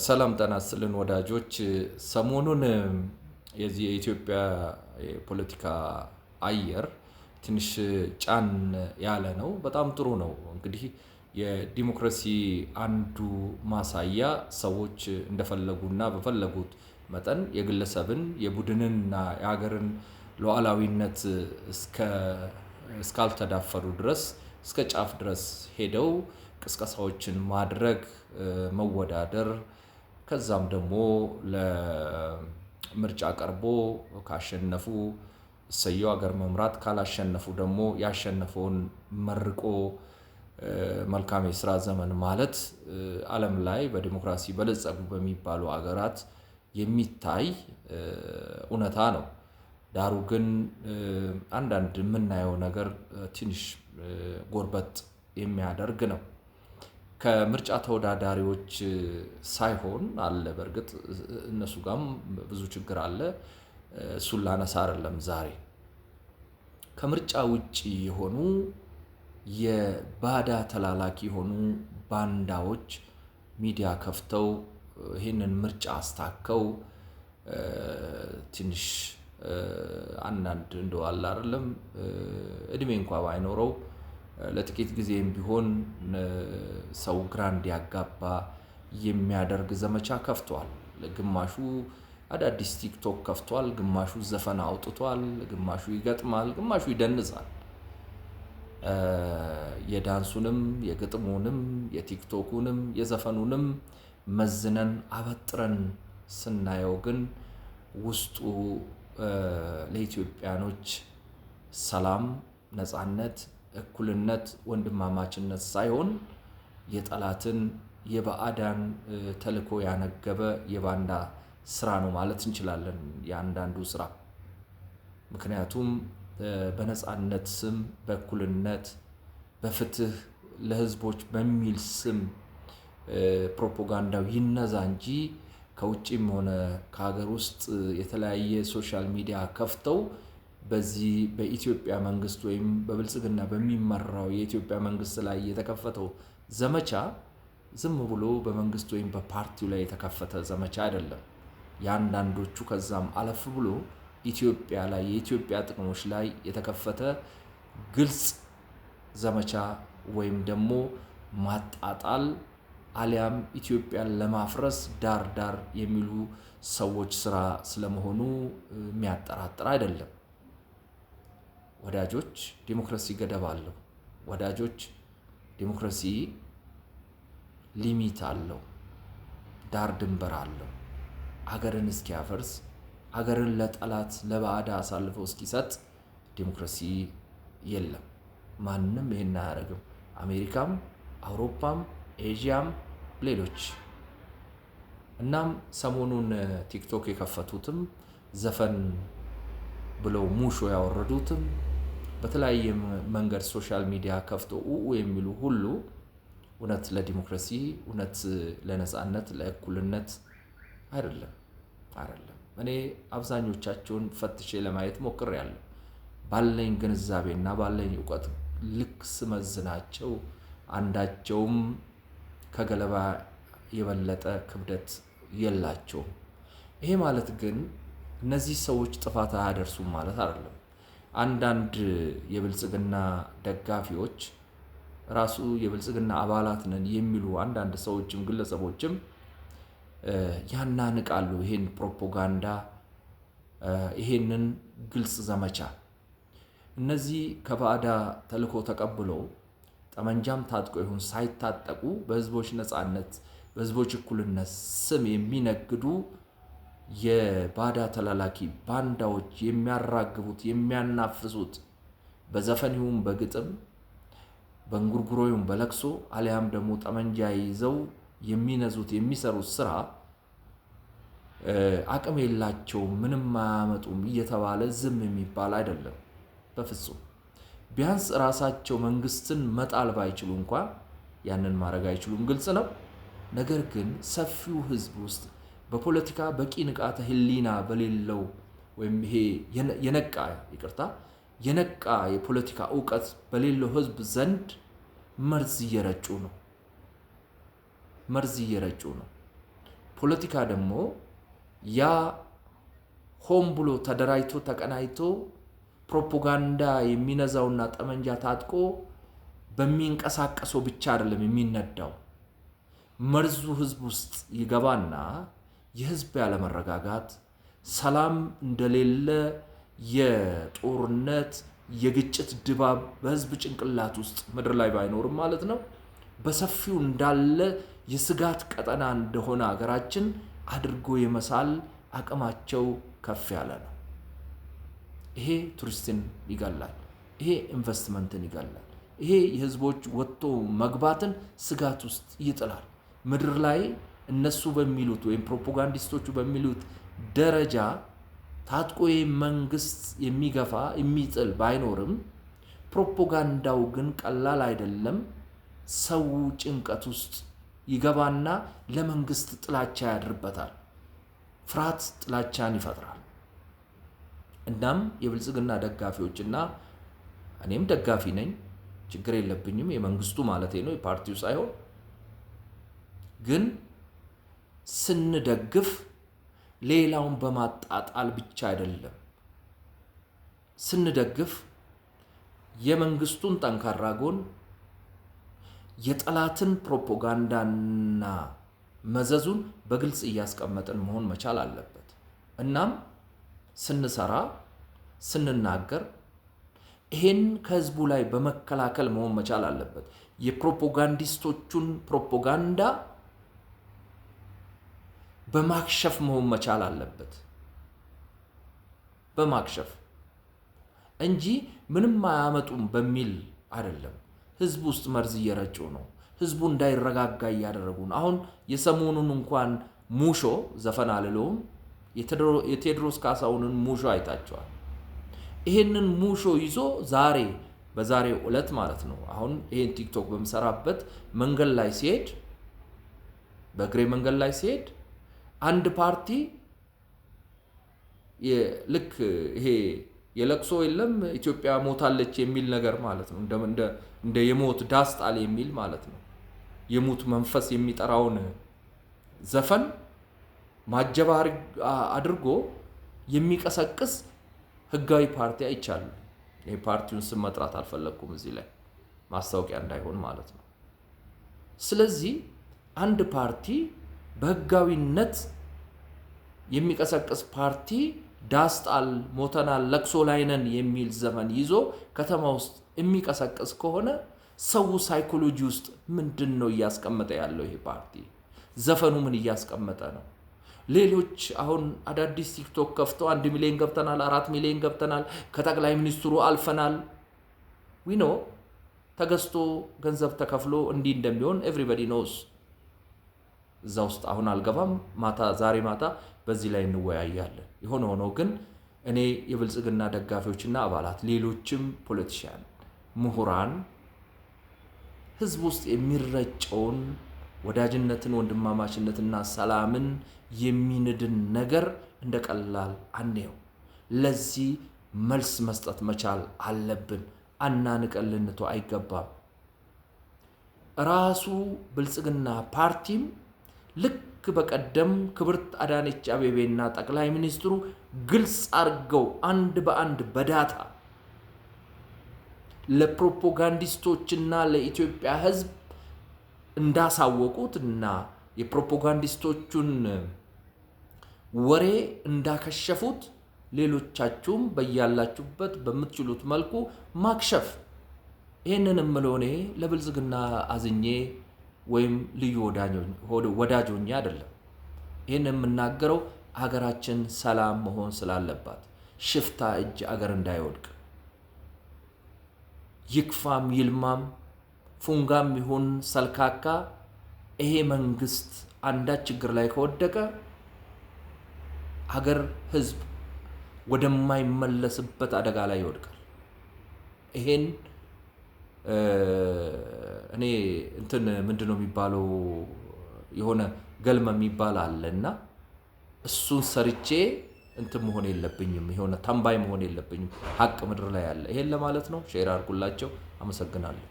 ሰላም ጤና ይስጥልን ወዳጆች። ሰሞኑን የዚህ የኢትዮጵያ የፖለቲካ አየር ትንሽ ጫን ያለ ነው። በጣም ጥሩ ነው። እንግዲህ የዲሞክራሲ አንዱ ማሳያ ሰዎች እንደፈለጉና በፈለጉት መጠን የግለሰብን የቡድንንና የሀገርን ሉዓላዊነት እስካልተዳፈሩ ድረስ እስከ ጫፍ ድረስ ሄደው ቅስቀሳዎችን ማድረግ፣ መወዳደር፣ ከዛም ደግሞ ለምርጫ ቀርቦ ካሸነፉ እሰየው ሀገር መምራት፣ ካላሸነፉ ደግሞ ያሸነፈውን መርቆ መልካም የስራ ዘመን ማለት ዓለም ላይ በዲሞክራሲ በለጸጉ በሚባሉ ሀገራት የሚታይ እውነታ ነው። ዳሩ ግን አንዳንድ የምናየው ነገር ትንሽ ጎርበጥ የሚያደርግ ነው። ከምርጫ ተወዳዳሪዎች ሳይሆን አለ፣ በእርግጥ እነሱ ጋርም ብዙ ችግር አለ። እሱን ላነሳ አይደለም ዛሬ። ከምርጫ ውጭ የሆኑ የባዳ ተላላኪ የሆኑ ባንዳዎች ሚዲያ ከፍተው ይህንን ምርጫ አስታከው ትንሽ አንዳንድ እንደው አለ አይደለም፣ እድሜ እንኳ ባይኖረው ለጥቂት ጊዜም ቢሆን ሰው ግራ እንዲያጋባ የሚያደርግ ዘመቻ ከፍቷል። ግማሹ አዳዲስ ቲክቶክ ከፍቷል፣ ግማሹ ዘፈን አውጥቷል፣ ግማሹ ይገጥማል፣ ግማሹ ይደንሳል። የዳንሱንም የግጥሙንም የቲክቶኩንም የዘፈኑንም መዝነን አበጥረን ስናየው ግን ውስጡ ለኢትዮጵያኖች ሰላም፣ ነፃነት፣ እኩልነት፣ ወንድማማችነት ሳይሆን የጠላትን የባዕዳን ተልዕኮ ያነገበ የባንዳ ስራ ነው ማለት እንችላለን፣ የአንዳንዱ ስራ። ምክንያቱም በነፃነት ስም፣ በእኩልነት፣ በፍትህ ለህዝቦች በሚል ስም ፕሮፓጋንዳው ይነዛ እንጂ ከውጭም ሆነ ከሀገር ውስጥ የተለያየ social media ከፍተው በዚህ በኢትዮጵያ መንግስት ወይም በብልጽግና በሚመራው የኢትዮጵያ መንግስት ላይ የተከፈተው ዘመቻ ዝም ብሎ በመንግስት ወይም በፓርቲው ላይ የተከፈተ ዘመቻ አይደለም። የአንዳንዶቹ ከዛም አለፍ ብሎ ኢትዮጵያ ላይ፣ የኢትዮጵያ ጥቅሞች ላይ የተከፈተ ግልጽ ዘመቻ ወይም ደግሞ ማጣጣል አሊያም ኢትዮጵያን ለማፍረስ ዳር ዳር የሚሉ ሰዎች ስራ ስለመሆኑ የሚያጠራጥር አይደለም። ወዳጆች፣ ዲሞክራሲ ገደብ አለው። ወዳጆች፣ ዲሞክራሲ limit አለው፣ ዳር ድንበር አለው። አገርን እስኪያፈርስ፣ አገርን ለጠላት ለባዕዳ አሳልፎ እስኪሰጥ ዲሞክራሲ የለም። ማንም ይሄን አያደርግም። አሜሪካም፣ አውሮፓም፣ ኤዥያም፣ ሌሎች። እናም ሰሞኑን ቲክቶክ የከፈቱትም፣ ዘፈን ብለው ሙሾ ያወረዱትም፣ በተለያየ መንገድ social media ከፍቶ ኡኡ የሚሉ ሁሉ እውነት ለዲሞክራሲ፣ እውነት ለነፃነት፣ ለእኩልነት አይደለም፣ አይደለም። እኔ አብዛኞቻቸውን ፈትሼ ለማየት ሞክሬያለሁ። ባለኝ ግንዛቤና ባለኝ እውቀት ልክ ስመዝናቸው አንዳቸውም ከገለባ የበለጠ ክብደት የላቸውም። ይሄ ማለት ግን እነዚህ ሰዎች ጥፋት አያደርሱም ማለት አይደለም። አንዳንድ የብልጽግና ደጋፊዎች፣ ራሱ የብልጽግና አባላት ነን የሚሉ አንዳንድ ሰዎችም ግለሰቦችም ያናንቃሉ ይሄን ፕሮፓጋንዳ፣ ይሄንን ግልጽ ዘመቻ። እነዚህ ከባዕዳ ተልዕኮ ተቀብለው ጠመንጃም ታጥቆ ይሁን ሳይታጠቁ በህዝቦች ነፃነት፣ በህዝቦች እኩልነት ስም የሚነግዱ የባዳ ተላላኪ ባንዳዎች የሚያራግቡት፣ የሚያናፍሱት በዘፈን ይሁን በግጥም፣ በእንጉርጉሮ ይሁን በለቅሶ፣ አሊያም ደግሞ ጠመንጃ ይዘው የሚነዙት፣ የሚሰሩት ስራ አቅም የላቸውም፣ ምንም አያመጡም እየተባለ ዝም የሚባል አይደለም። በፍጹም። ቢያንስ ራሳቸው መንግስትን መጣል ባይችሉ እንኳ፣ ያንን ማድረግ አይችሉም፣ ግልጽ ነው። ነገር ግን ሰፊው ህዝብ ውስጥ በፖለቲካ በቂ ንቃተ ህሊና በሌለው ወይም ይሄ የነቃ፣ ይቅርታ፣ የነቃ የፖለቲካ እውቀት በሌለው ህዝብ ዘንድ መርዝ እየረጩ ነው። መርዝ እየረጩ ነው። ፖለቲካ ደግሞ ያ ሆን ብሎ ተደራጅቶ ተቀናጅቶ ፕሮፓጋንዳ የሚነዛውና ጠመንጃ ታጥቆ በሚንቀሳቀሰው ብቻ አይደለም የሚነዳው። መርዙ ህዝብ ውስጥ ይገባና የህዝብ ያለመረጋጋት፣ ሰላም እንደሌለ፣ የጦርነት የግጭት ድባብ በህዝብ ጭንቅላት ውስጥ ምድር ላይ ባይኖርም ማለት ነው፣ በሰፊው እንዳለ የስጋት ቀጠና እንደሆነ ሀገራችን አድርጎ የመሳል አቅማቸው ከፍ ያለ ነው። ይሄ ቱሪስትን ይገላል። ይሄ ኢንቨስትመንትን ይገላል። ይሄ የህዝቦች ወጥቶ መግባትን ስጋት ውስጥ ይጥላል። ምድር ላይ እነሱ በሚሉት ወይም ፕሮፓጋንዲስቶቹ በሚሉት ደረጃ ታጥቆ መንግስት የሚገፋ የሚጥል ባይኖርም ፕሮፓጋንዳው ግን ቀላል አይደለም። ሰው ጭንቀት ውስጥ ይገባና ለመንግስት ጥላቻ ያድርበታል። ፍርሃት ጥላቻን ይፈጥራል። እናም የብልጽግና ደጋፊዎችና እኔም ደጋፊ ነኝ፣ ችግር የለብኝም፣ የመንግስቱ ማለት ነው፣ የፓርቲው ሳይሆን፣ ግን ስንደግፍ ሌላውን በማጣጣል ብቻ አይደለም። ስንደግፍ የመንግስቱን ጠንካራ ጎን፣ የጠላትን ፕሮፓጋንዳና መዘዙን በግልጽ እያስቀመጥን መሆን መቻል አለበት። እናም ስንሰራ፣ ስንናገር ይሄን ከህዝቡ ላይ በመከላከል መሆን መቻል አለበት። የፕሮፓጋንዲስቶቹን ፕሮፓጋንዳ በማክሸፍ መሆን መቻል አለበት። በማክሸፍ እንጂ ምንም አያመጡም በሚል አይደለም። ህዝቡ ውስጥ መርዝ እየረጩ ነው። ህዝቡ እንዳይረጋጋ እያደረጉ ነው። አሁን የሰሞኑን እንኳን ሙሾ ዘፈን አልለውም፣ የቴዎድሮስ ካሳሁንን ሙሾ አይታቸዋል። ይሄንን ሙሾ ይዞ ዛሬ በዛሬው ዕለት ማለት ነው፣ አሁን ይሄን ቲክቶክ በምሰራበት መንገድ ላይ ሲሄድ፣ በእግሬ መንገድ ላይ ሲሄድ አንድ ፓርቲ ልክ ይሄ የለቅሶ የለም ኢትዮጵያ ሞታለች የሚል ነገር ማለት ነው። እንደ የሞት ዳስ ጣል የሚል ማለት ነው። የሞት መንፈስ የሚጠራውን ዘፈን ማጀባ አድርጎ የሚቀሰቅስ ህጋዊ ፓርቲ አይቻልም። የፓርቲውን ስም መጥራት አልፈለግኩም እዚህ ላይ፣ ማስታወቂያ እንዳይሆን ማለት ነው። ስለዚህ አንድ ፓርቲ፣ በህጋዊነት የሚቀሰቅስ ፓርቲ ዳስ ጣል፣ ሞተናል፣ ለቅሶ ላይ ነን የሚል ዘፈን ይዞ ከተማ ውስጥ የሚቀሰቅስ ከሆነ ሰው psychology ውስጥ ምንድን ነው እያስቀመጠ ያለው ይሄ ፓርቲ? ዘፈኑ ምን እያስቀመጠ ነው? ሌሎች አሁን አዳዲስ ቲክቶክ ከፍተው 1 ሚሊዮን ገብተናል፣ 4 ሚሊዮን ገብተናል፣ ከጠቅላይ ሚኒስትሩ አልፈናል። We know ተገዝቶ ገንዘብ ተከፍሎ እንዲህ እንደሚሆን everybody knows። እዛ ውስጥ አሁን አልገባም። ማታ፣ ዛሬ ማታ በዚህ ላይ እንወያያለን። የሆነ ሆኖ ግን እኔ የብልጽግና ደጋፊዎችና አባላት፣ ሌሎችም politician፣ ምሁራን ህዝብ ውስጥ የሚረጨውን ወዳጅነትን፣ ወንድማማችነትና ሰላምን የሚንድን ነገር እንደ ቀላል አንየው። ለዚህ መልስ መስጠት መቻል አለብን። አናንቀን ልንተው አይገባም። ራሱ ብልጽግና ፓርቲም ልክ በቀደም ክብርት አዳነች አቤቤና ጠቅላይ ሚኒስትሩ ግልጽ አድርገው አንድ በአንድ በ data ለፕሮፓጋንዲስቶችና ለኢትዮጵያ ሕዝብ እንዳሳወቁት እና የፕሮፓጋንዲስቶቹን ወሬ እንዳከሸፉት ሌሎቻችሁም በያላችሁበት በምትችሉት መልኩ ማክሸፍ። ይህንን የምለው እኔ ለብልጽግና አዝኜ ወይም ልዩ ወዳጅ ሆኜ አይደለም። ይህን የምናገረው አገራችን ሰላም መሆን ስላለባት፣ ሽፍታ እጅ አገር እንዳይወድቅ፣ ይክፋም ይልማም ፉንጋም ይሁን ሰልካካ ይሄ መንግስት አንዳች ችግር ላይ ከወደቀ አገር ህዝብ ወደማይመለስበት አደጋ ላይ ይወድቃል። ይሄን እኔ እንትን ምንድን ነው የሚባለው፣ የሆነ ገልመ የሚባል አለ እና እሱን ሰርቼ እንትን መሆን የለብኝም፣ የሆነ ተንባይ መሆን የለብኝም። ሀቅ ምድር ላይ ያለ ይሄን ለማለት ነው። Share አድርጉላቸው። አመሰግናለሁ።